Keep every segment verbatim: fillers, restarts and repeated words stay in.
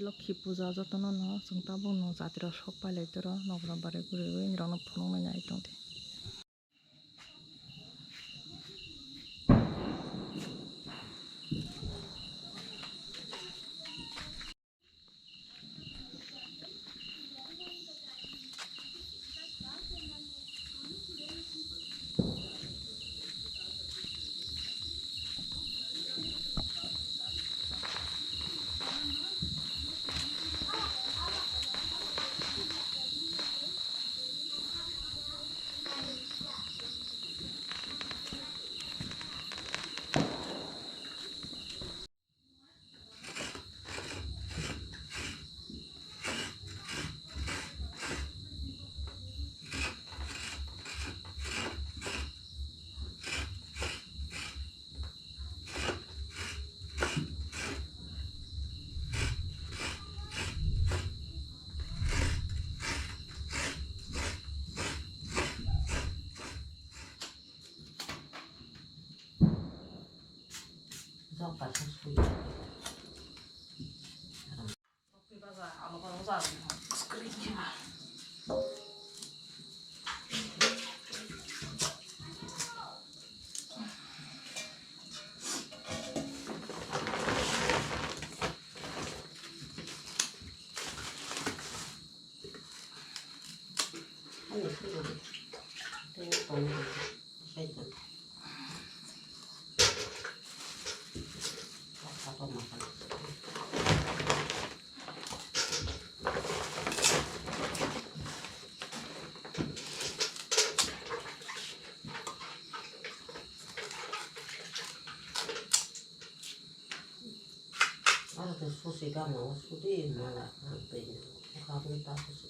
Lokhi puja jotono no chwng tabuk no jatiro sok pailai toro nokra bare guriwi nirokno phunuknai nai tongdi. Aro to susi gana o sudi mala ang twi na. Kha bini ta susi.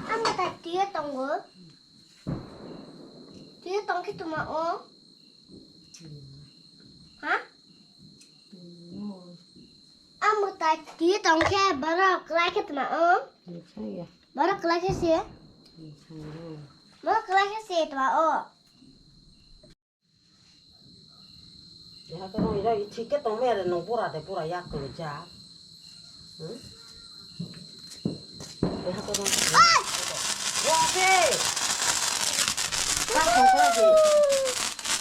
Amo tai tiyo tongo. Tiyo tongkhe tuma o. Ha? Amo tai tiyo tongkhe borok kwlai khe tuma o. Borok kwlai khe se. Borok kwlai khe se tuma o. Yaha khe rong ira ithik khe tongmaya re nong bura de bura yak kwlwi ja. Hmm? Yaha khe rong. Rong se. Ka thong kora de.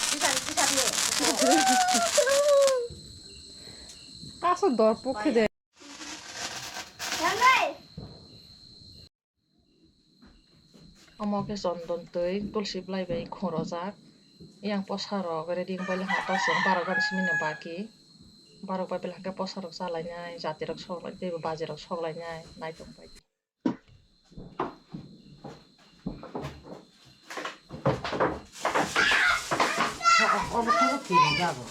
Sisa sisa de. Kaso dor pokhe de. Omo khe chondon twi tulsi bwlai bai khung rojak. Yang posa rok ready wng bai le hwnkhe ta chwng barok gani simi no baki. Barok bai bele hwnkhe posa rok cha lainai, jati rok sok lai tei baji rok sok lainai, naitok bai. Obo khe bo kiri jago.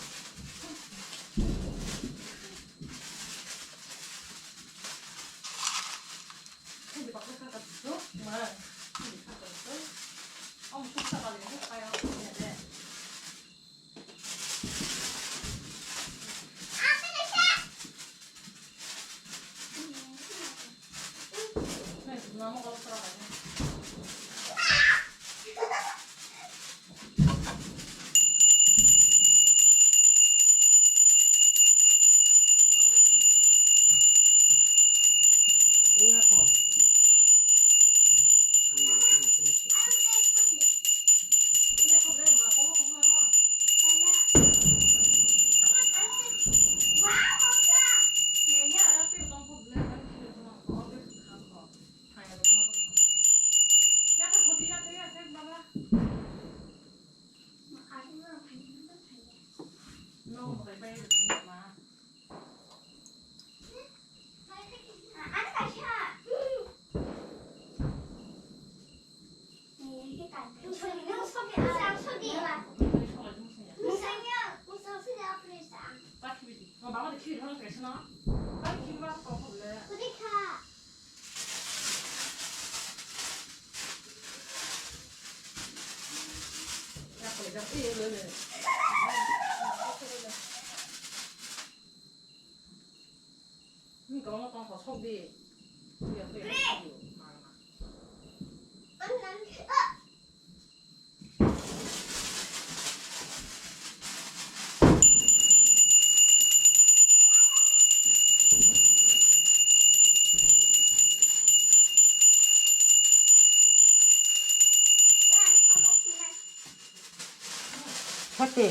Hati.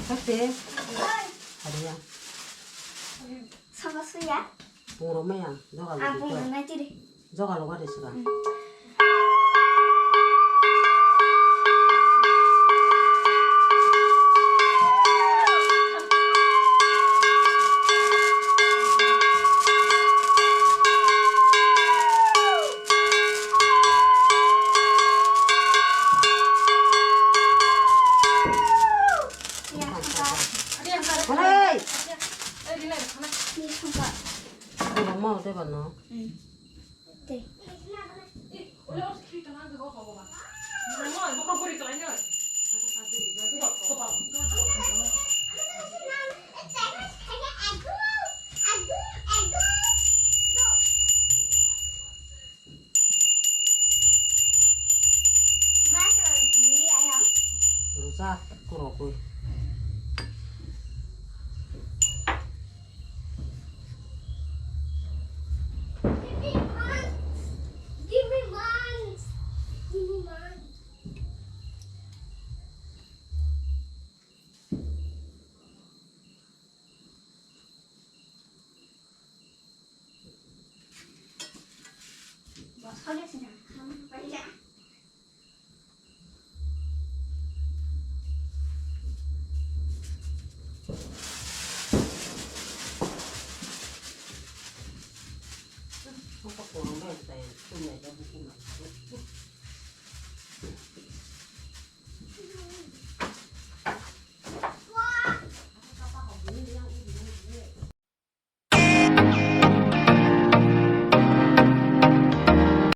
Hati. Hariya. Sama suya. Puro maya. Jogal. Ang puro maya tiri. Jogal wari sila. Hei! Ni songkha. Ni mama udah bano. Hmm. Tei. Rwchap kwrwgwi.